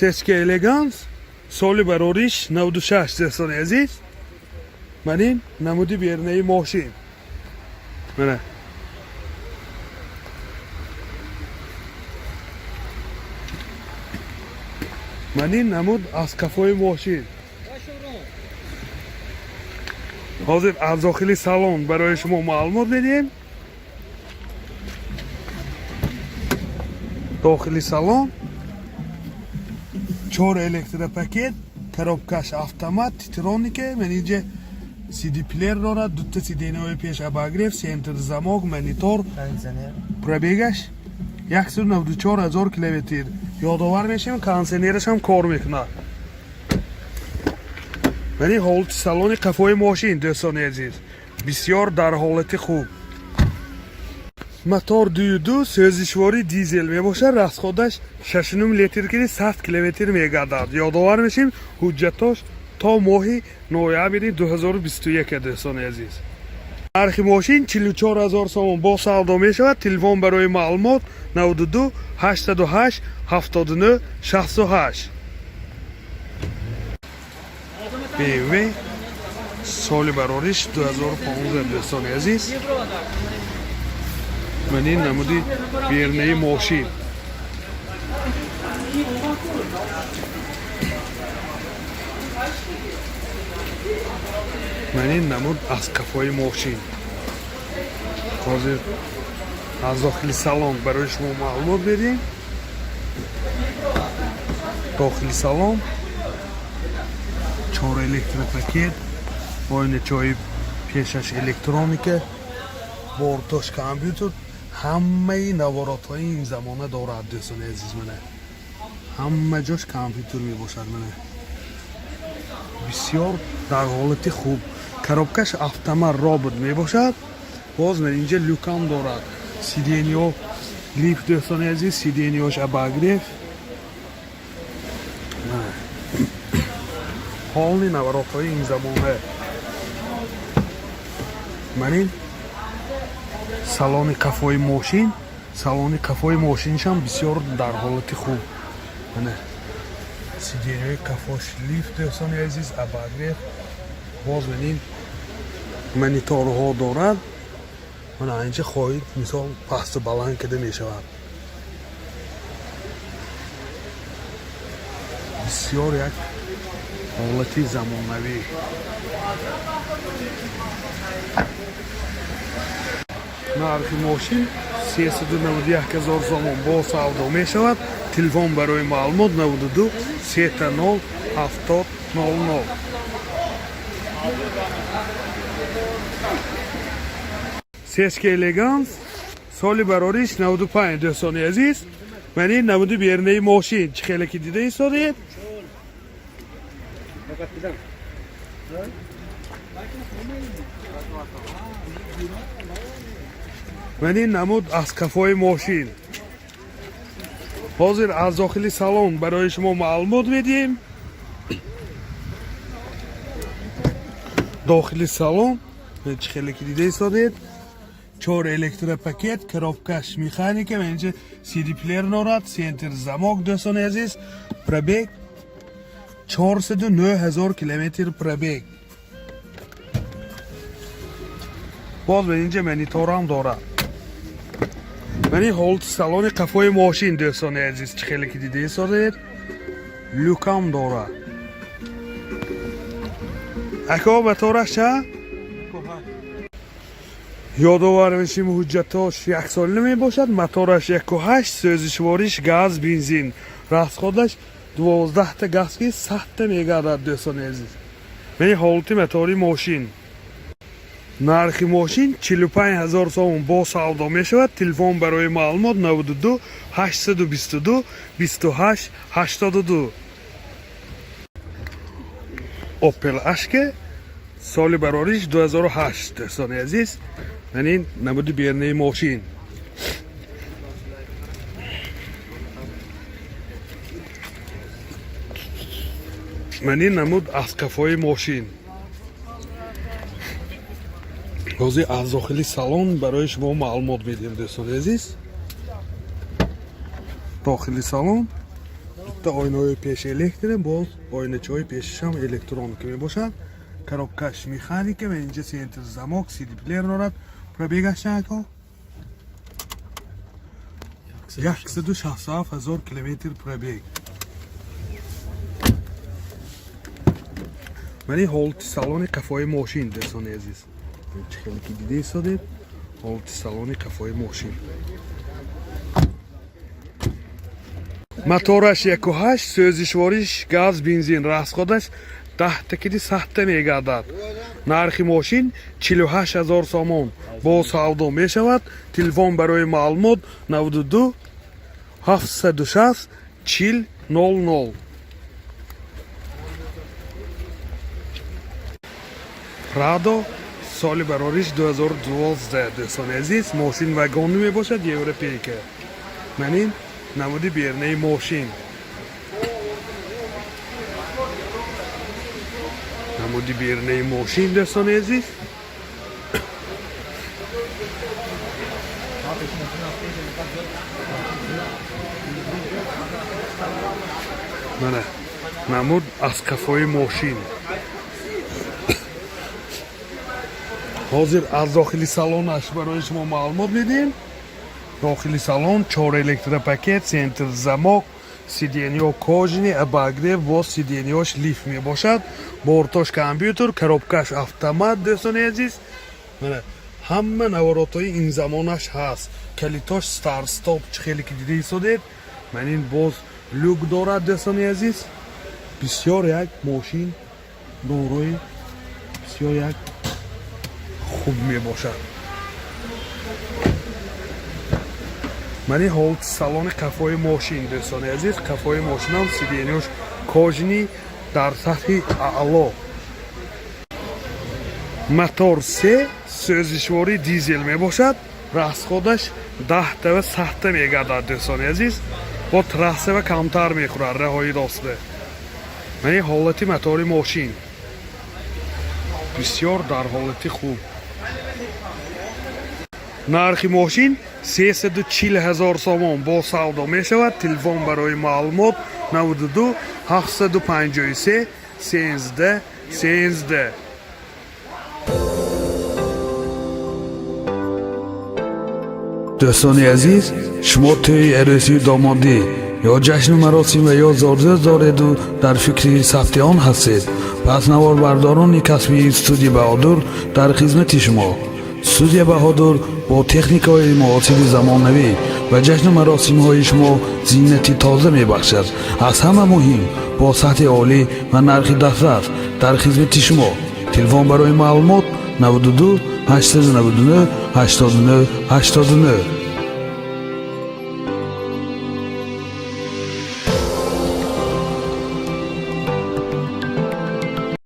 Сечка Элеганс, соли барориш 96, дӯстони азиз. Ман ин намуди берунаи мошин. Мана. Ман ин намуд аз қафои мошин. Ҳозир аз дохили салон барои шумо маълумот медиҳем. Дохили салон чор электропакет, коробкаш автомат, титроника, ман инҷа CD плеер дорад, дута сиденьяҳои пеш обогрев, центр замок, монитор, пробегаш 194 ҳазор километр. Ёдовар мешавем, кондиционераш ҳам кор мекунад. Мани ҳолати салони қафои мошин, дӯстони азиз, бисёр дар ҳолати хуб. Мотор 2,2, сӯзишворӣ дизел мебошад, расходаш 6,5 литр киди 100 километр мегардад. Ёдовар мешавем, ҳуҷҷатош то моҳи ноябри 2021, дӯстони азиз. Нархи мошин 44 ҳазор сомон, бо савдо мешавад. Телефон барои маълумот 92 808 79 68. BMW, соли барориш 2015, дӯстони азиз. Ман ин намуди берунаи мошин. Ман ин намуд аз қафои мошин. Ҳозир аз дохили салон барои шумо маълумот медиҳем. Дохили салон чор электропакет, оиначаҳои пешаш электроника, бортош компютер, ҳамаи наворотҳои ин замона дорад, дӯстони азиз. Мана, ҳама ҷош компютер мебошад. Мана, бисёр дар ҳолати хуб. Коробкаш автомат, робот мебошад. Боз ман инҷа люкам дорад, сиденьё лифт, дӯстони азиз, сиденьёш обогрев. Мана, ҳолни наворотҳои ин замона. Ман ин салони қафои мошин. Салони қафои мошиншам бисёр дар ҳолати хуб. Мана, сиденьяи қафош лифт, дӯстони азиз, обогрев. Боз ман ин мониторҳо дорад. Мана, инҷа хоҳид, мисол, пасту баланд карда мешавад. Бисёр як ҳолати замонавӣ. Нархи мошин 391 ҳазор сомон, бо савдо мешавад. Телефон барои маълумот 92 30 70 00. Сечка Элеганс, соли барориш 95, дӯстони азиз. Ман ин намуди берунаи мошин, чӣ хеле ки дида истодед. Fakat Ман ин намуд аз қафои мошин. Ҳозир аз дохили салон барои шумо маълумот медиҳем. Дохили салон, чӣ хеле ки дида истодед, чор электропакет, коробкаш механика, инҷа CD плеер дорад, центр замок, дӯстони азиз. Пробег 409 ҳазор километр пробег. Боз ба инҷа мониторам дорад. Ман ин ҳолати салони қафои мошин, дӯстони азиз, чӣ хеле ки дида истодед, люкам дорад. Ако, мотораш ча? Ёдовар мешим, ҳуҷҷатош яксола мебошад. Мотораш 1,8, сӯзишвориш газ, бензин, расходаш 12-та газ ки 100-та мегардад, дӯстони азиз. Мани ҳолати мотори мошин. Нархи мошин 45 ҳазор сомон, бо савдо мешавад. Телефон барои маълумот 92 822 28 82. Опел Ашке, соли барориш 2008, дӯстони азиз. Ман ин намуди берунаи мошин. Ман ин намуд аз қафои мошин. Ҳозир аз дохили салон барои шумо маълумот медиҳем, дӯстони азиз. Дохили салон Чорта ойнаҳои пеш электро, боз ойначаҳои пешашам электроника мебошад. Коробкаш механика ва инҷа центр замок, сидиплеер дорад. Пробегаш чанд, ако? 167 000 километр пробег. Мани ҳолати салони қафои мошин, дӯстони азиз. Чӣ хеле ки дида истодед, ҳолати салони қафои мошин. Мотораш 1,8, сӯзишвориш газ, бензин, расходаш 10-та киди 100-та мегардад. Нархи мошин 48 000 сомон, бо савдо мешавад. Телефон барои маълумот 92 760 40 00. Прадо, соли барориш 2012, дӯстони азиз. Мошин вагонӣ мебошад, европейка. Манин намуди бернаи мошин, намуди бернаи мошин, дӯстони азиз. Мана намуд аз кафои мошин. Ҳозир аз дохили салонаш барои шумо маълумот медиҳем. Дохили салон чор электропакет, центр замок, сиденьё кожаный, обогрев, боз сиденьёш лифт мебошад, бортош компютер, коробкаш автомат. Дӯстони азиз, мана ҳама наворотҳои ин замонаш ҳаст. Калитош старт стоп, чӣ хеле ки дида истодед. Ман ин боз люк дорад. Дӯстони азиз, бисёр як мошин дорои бисёр як хуб мебошад. Мани ҳолати салони қафои мошин, дӯстони азиз. Қафои мошинам сиденьёш кожаный, дар сатҳи аъло. Мотор се, сӯзишворӣ дизел мебошад. Расходаш 10-та ва 100-та мегардад, дӯстони азиз. Бо трассава камтар мехӯрад, раҳои ростда. Мани ҳолати мотори мошин бисёр дар ҳолати хуб. Нархи мошин 340 000 сомон, бо савдо мешавад. Телефон барои маълумот 92 753 13 13. Дӯстони азиз, шумо тӯи арӯсию домодӣ ё ҷашну маросим ва ё зодрӯз дореду дар фикри сабти он ҳастед, пас наворбардорони касбии студия Баҳодур дар хизмати шумо. Студия Баҳодур бо техникаҳои муосири замонавӣ ба ҷашну маросимҳои шумо зинати тоза мебахшад. Аз ҳама муҳим, бо сатҳи олӣ ва нархи дастрас дар хизмати шумо. Телефон барои маълумот 92 899 89 89.